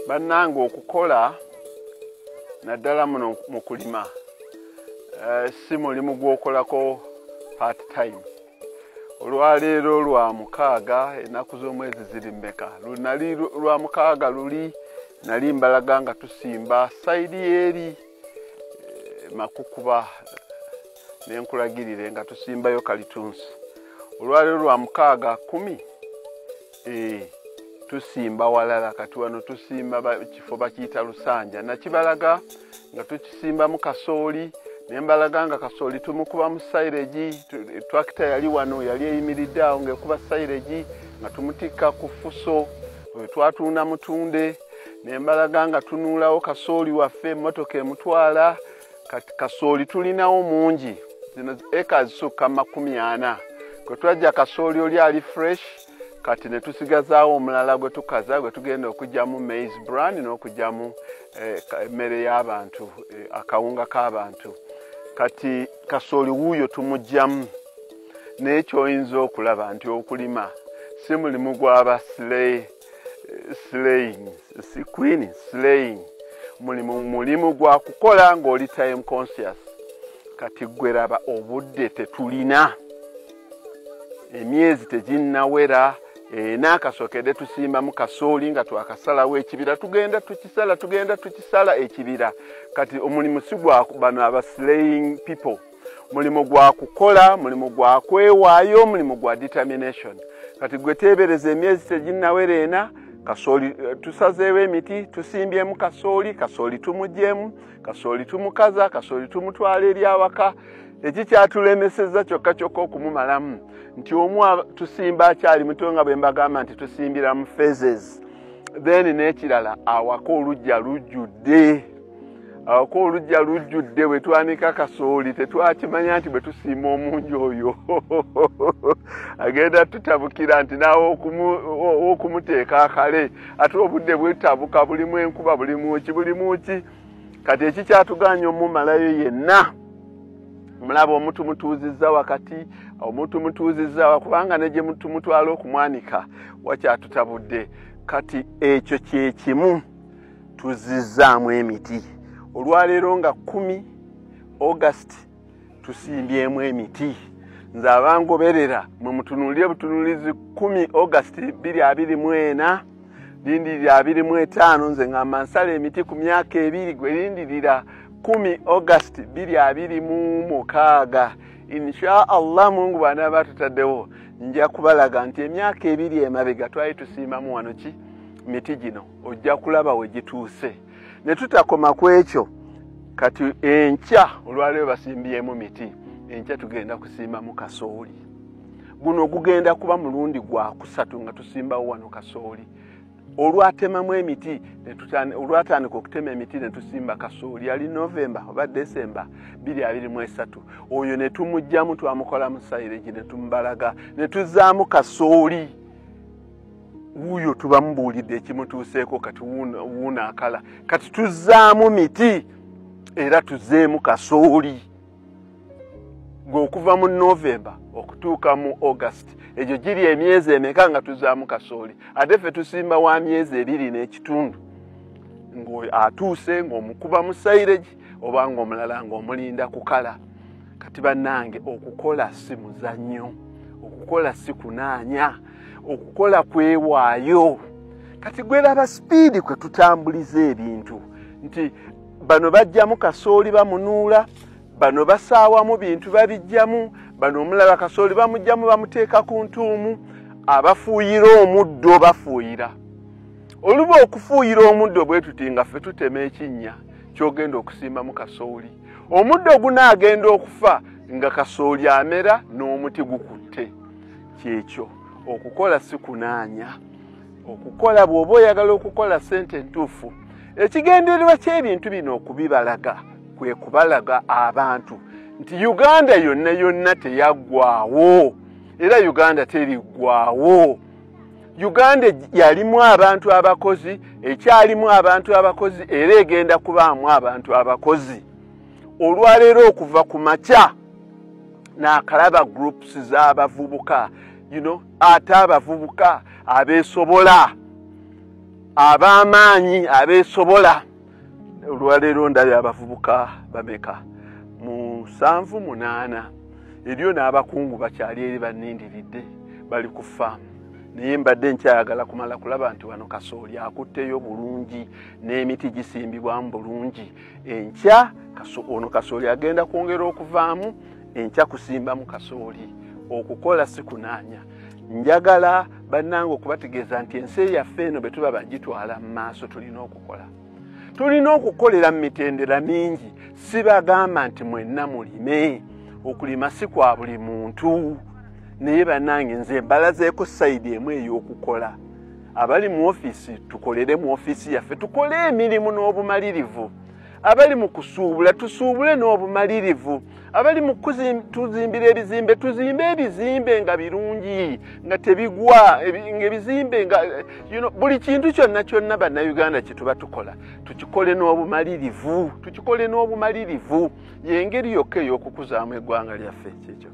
Bannange, okukola naddala muno mu kulima si mulimu gw'okolako part time. Olwaleero lwa mukaaga, ennaku z'omwezi ziri mmeka? Lunali lwa mukaaga luli nali mbalaga nga tusimba side eri Makukuba, nenkulagirire nga tusimbayo kalitunsi. Olwaleero lwa mukaaga 10, tusimba walala. Kati wano tusimba kifo bakiyita Lusanja, nakibalaga nga tukisimbamu kasooli, nembalaga nga kasooli tumukubamu silage. Twakita yali wano, yali eyimiridde awo ng'ekuba silage nga tumutikka ku fuso. Twatunda mutunde, nembalaga nga tunuulawo kasooli waffe, emmotoka emutwala. Kati kasooli tulinawo mungi, zino eka zisukka 40. Kwe twajja kasooli oli ali fresh, kati ne tusigazaawo omulala gwe tukaza, gwe tugenda okugyamu maize bran n'okugyamu emmere y'abantu, akawunga k'abantu. Kati kasooli wuuyo tumugyamu. Naye kyoyinza okulaba nti okulima si mulimu gw'aba slaying, si queen slaying, mulimu gwa kukola ng'oli time conscious. Kati gwe raba obudde tetulina, emyezi teginnawera n'akasokedde tusimbamu kasooli nga twakasalawo ekibira, tugenda tukisala, tugenda tukisala ekibira. Kati omulimu si gwa bano aba slaying people, mulimu gwa kukola, mulimu gwa kwewaayo, mulimu gwa determination. Kati gwe teebereza emyezi teginnawera 4, kasooli tusazeewo emiti, tusimbyemu kasooli, kasooli tumugyemu, kasooli tumukaza, kasooli tumutwala eri awaka. Ekikyatulemesezza kyokka kyokka okumumalamu nti omu tusimba akyali muto, nga bwe mbagamba nti tusimbira mu phases. Then n'ekirala, awaka olujja lujjudde, awaka olujja lujjudde. Bwe twanika kasooli tetwakimanya nti bwe tusiima omungi oyo agenda tutabukira, nti naawe okumuteeka akale, ate obudde bwetabuka, bulimu enkuba, bulimu ki, bulimu ki. Kati ekikyatuganya omumalayo yenna, mulaba omuntu mutuuzizza wakati, omuntu mutuuzizza kubanga ne gye tumutwala okumwanika wakyatutabudde. Kati ekyo kye kimu tuzizzaamu emiti. Olwaleero nga 10 August tusimbyemu emiti. Nze abangoberera mwe mutunuulire butunuulizi 10 August 2024, lindirira 25. Nze ngamba nsala emiti ku myaka 2, gwe lindirira 10 August 2026. Insha Allah, Mungu bw'anaaba tutaddewo, nja kubalaga nti emyaka 2 emabega twali tusimbamu wano ki miti gino, ojja kulaba we gituuse. Ne tutakoma ku ekyo, kati enkya olwaleero basimbyemu miti, enkya tugenda kusimbamu kasooli. Guno gugenda kuba mulundi gwa kusatu nga tusimbawo wano kasooli. Olwatemamu emiti, olwatandika okutema emiti ne tusimba kasooli, yali November oba December 2023. Oyo ne tumugyamu, twamukolamu silage, ne tumubalaga, ne tuzzaamu kasooli. Wuuyo tubamubuulidde ekimutuuseeko. Kati wuuno akala, kati tuzzaamu miti era tuzzeemu kasooli. Ng'okuva mu November okutuuka mu August, egyo giri emyezi emeka nga tuzaamu kasooli? Ate ffe tusimba wa myezi 2 n'ekitundu, ng'atuuse ng'omukuba mu silage oba ng'omulala ng'omulinda kukala. Kati bannange, okukola si muzannyo, okukola si kunaanya, okukola kwewaayo. Kati gweraba speed kwe tutambuliza ebintu, nti bano bajjamu kasooli bamunuula, bano basaawamu bintu babijjamu, bano omulala kasooli bamugjamu bamuteeka ku ntuumu, abafuuyira omuddo bafuuyira. Oluba okufuuyira omuddo bwe tuti nga ffe tutema ekinnya ky'ogenda okusimbamu kasooli, omuddo gunaagenda okufa nga kasooli amera n'omuti gukutte. Kyekyo, okukola si kunaanya. Okukola, bw'oba oyagala okukola ssente entuufu, ekigendererwa ky'ebintu bino okubibalaga kwe kubalaga abantu nti Uganda yonna yonna teyaggwawo, era Uganda teriggwawo. Uganda yalimu abantu abakozi, ekyalimu abantu abakozi, era egenda kubaamu abantu abakozi. Olwaleero okuva ku makya n'akalaba groups z'abavubuka, ate abavubuka abeesobola, Ab'amaanyi abeesobola, olwaleero ndabye abavubuka bameka? 7, 8. Eriyo n'abakungu bakyali eri bannindiridde, bali ku faamu, naye mbadde nkyayagala kumala kulaba nti wano kasooli akutteyo bulungi n'emiti gisimbibwamu bulungi. Enkya ono kasooli agenda kwongera okuvaamu, enkya kusimbamu kasooli. Okukola si kunaanya. Njagala bannange okubategeeza nti ensi yaffe eno bwe tuba bagitwala mu maaso, tulina okukola, tulina okukolera mu mitendera mingi. Sibagamba nti mwenna mulime, okulima si kwa buli muntu, naye bannange nze mbalazeeko side emu ey'okukola. Abali mu ofiisi, tukolere mu ofiisi yaffe, tukole emirimu n'obumalirivu. Abali mu kusuubula, tusuubule n'obumalirivu. Abali mu tuzimbira ebizimbe, tuzimbe ebizimbe nga birungi, nga tebigwa, ng'ebizimbe nga buli kintu kyonna kyonna Bannayuganda kye tuba tukola, tukikole n'obumalirivu, tukikole n'obumalirivu. Y'engeri yokka ey'okukuzaamu eggwanga lyaffe. Kyekyo.